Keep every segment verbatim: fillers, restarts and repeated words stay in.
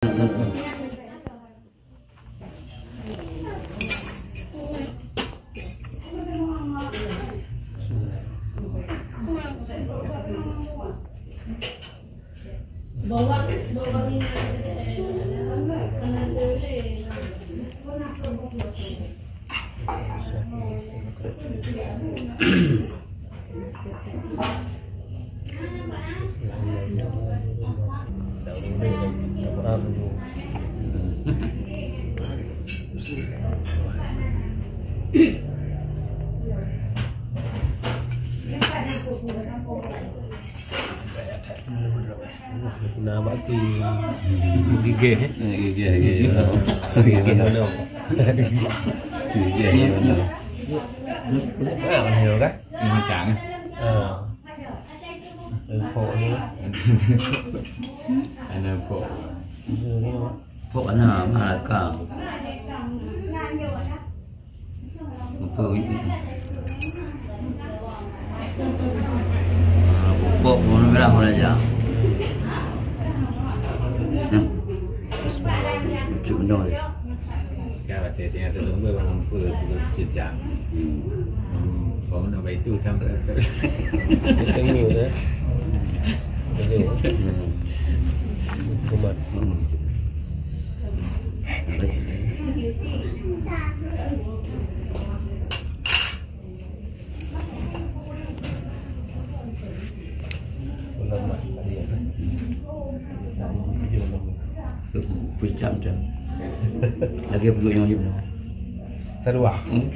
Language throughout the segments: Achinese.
Na bak ti gigeh, eh? Gigeh, gigeh. Gigeh mana? Gigeh mana? Ah, mana kan? Matang. Ah. Empok ni. Ana empok. Empok ana, ana ka. Empok itu. Ah, empok warna merah, warna hijau. Hmm. Lucu benar dia. Kan watèe teungoh teuleumpeue bak lampu pukul tujoh. Hmm. Hmm, bangun bak itu sampai. Tengok dah. Tengok. Hmm. Kumat. Hmm. Pucam tu. Lagi puluh yang wajib tu. Sarua. Hmm.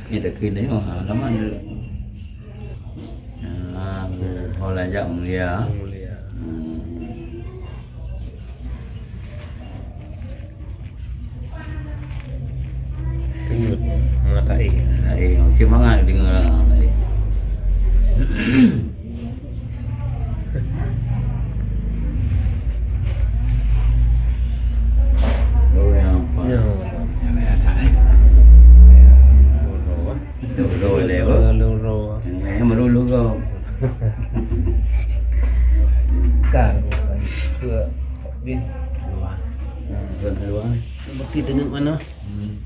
Kita kena ha, lama ni. Ah, oh, lajak mulia. Mulia. Hmm. Kenyut mata air. Air, semangat dengar. Oh, yang apa? Ya. Loro, lé, apa? Loro. Eh, melulu kau. Kan, ke, di luar. Nah, ke luar. Seperti dengan mana? Hmm.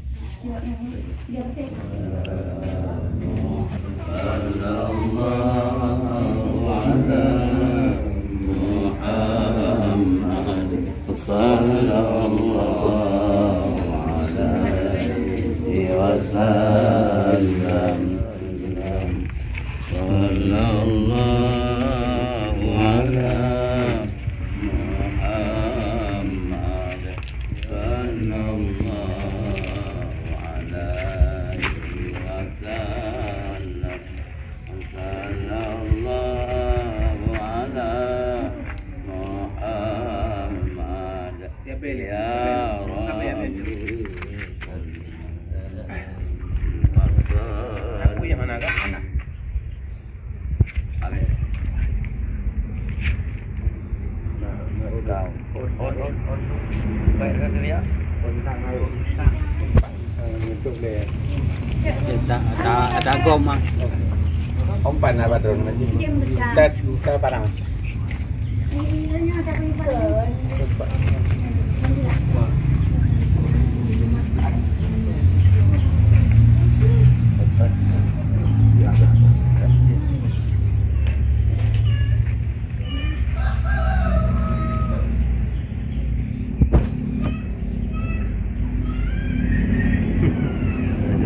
Sallallahu ala Muhammad. Sallallahu alaihi wasallam. Sallallahu ala Muhammad. Sallallahu alaihi wasallam. Sallallahu ala Muhammad. Ya Rabbi. Aku yang mana kan? Amin. Baik, kan, ya? Untuk le. Ada, ada, ada gom, ah. Umpan apa drone masih? Tat, ke parang.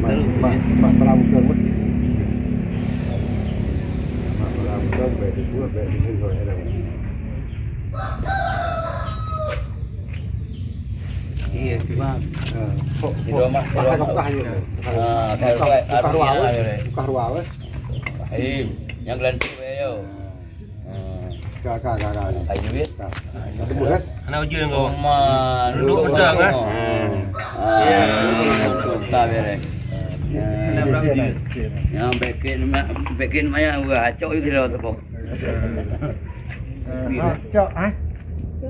Mak, mak, mak perahu ke, Bud? Mak perahu ke, baik di dua, baik di dua, ya, dah. Iya, cuma, eh, kok, kok, buka, buka aja, buka, buka, buka ruang, weh. Buka ruang, weh. Ayo, yang gelantik, weh, yo. Ka, ka, ka, ka. Ayo, weh. Ka. Ada buat, eh? Anak ujian kau. Oma, duduk betul, kan? Ah, ya. Ka beres. Ada berapa ujian? Yang bikin, bikin maya, gua acok je kira tu, kok. Ah, cok, eh?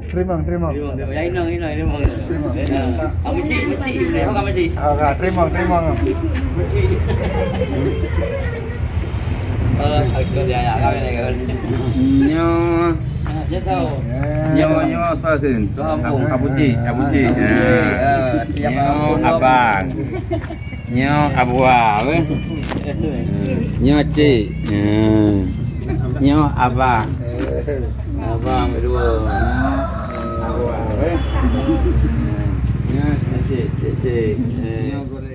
Terima, terima. Terima, terima. Ya, inang, inang, terima. Terima. Ah, mecik, mecik, boleh. Bukan mecik. Ah, terima, terima. Mecik. Eh, aku dia, ya, kau ni, kau ni. Nyo. Nyoe, nyoe soe kheun? Abu Cik, Abu Cik. Nyoe abang. Nyoe Abu Wa, weh. Nyoe Cik. Nyoe abang. Abang kedua. Abu Wa, weh. Nyoe Cik, Cik, Cik.